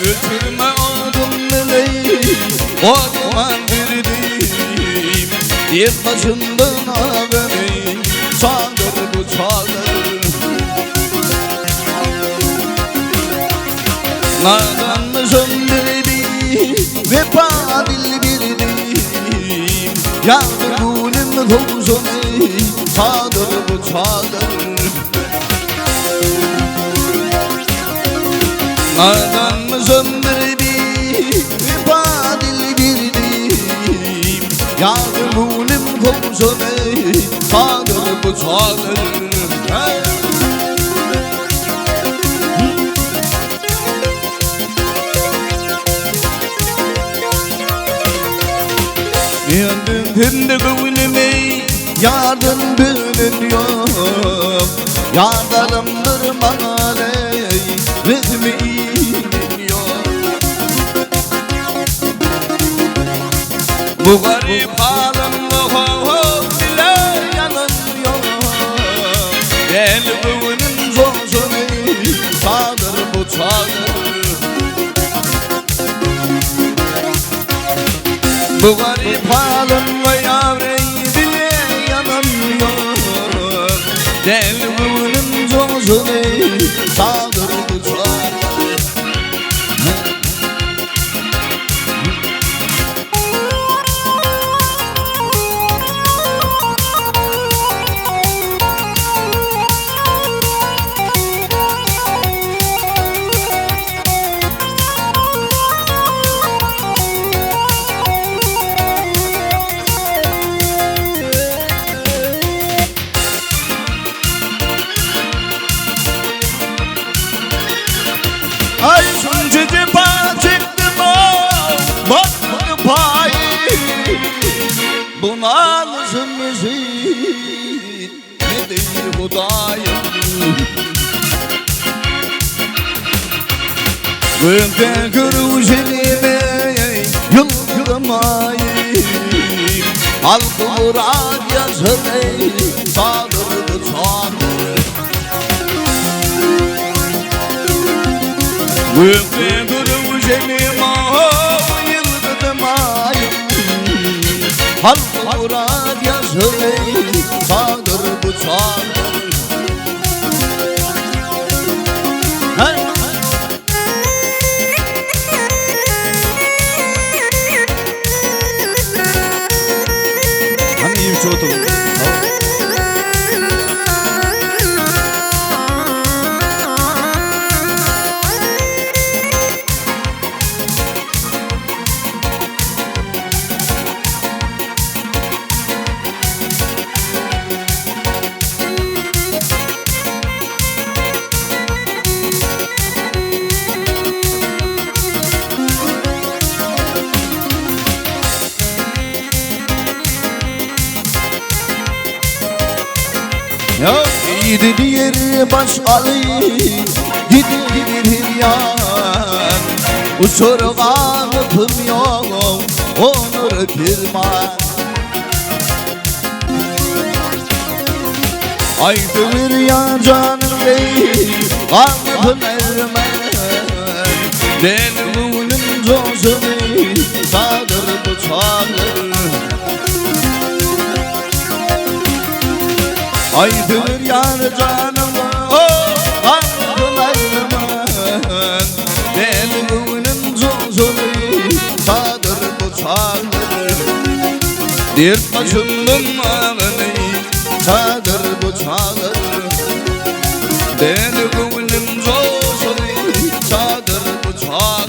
Öçürme odum bile Goýman girdim Bir başımdan beni Çaldır bu çaldır Nadanmışım birdi Vefa dil birdi Yağdır günüm tozunu Çadır bu çadır Nadanmışım birdi Vefa dil birdi Yağdır günüm tozunu Çadır bu çadır Hey! Yandım hem de gönlüme Yardım bölün yok Yardımdır bana Resmi yok Bu garip halim ho bile yanıyor Gel bugünüm zor Çadır bu çadır Bu garip halim ve yâre bile yanıyor Gel bugünüm zor Çadır bu çadır Ay şunca cefa çektim o Battı payı Buna alışmışım Ne değil Hudayım Gökte görüşenime Yıldırmayım Halkı Murat yazır Sağdırdı çağdır Gökte görüşenime Yıldırmayım Halkı Murat yazır Sağdır bu çağdır Hey! Hani iyi bir çoğu Ya gidilir baş alı gidilir yan Uçur kanıtım yok onur firman Ay dövür ya canım değil kanıtım ermen Benim coşunu sadır bu çağır Aydır yar canım oh, Aklım Benim zozunu Sadır bu çağır Dert başımın ağını Çadır bu çağır Benim zozunu Çadır bu çağır.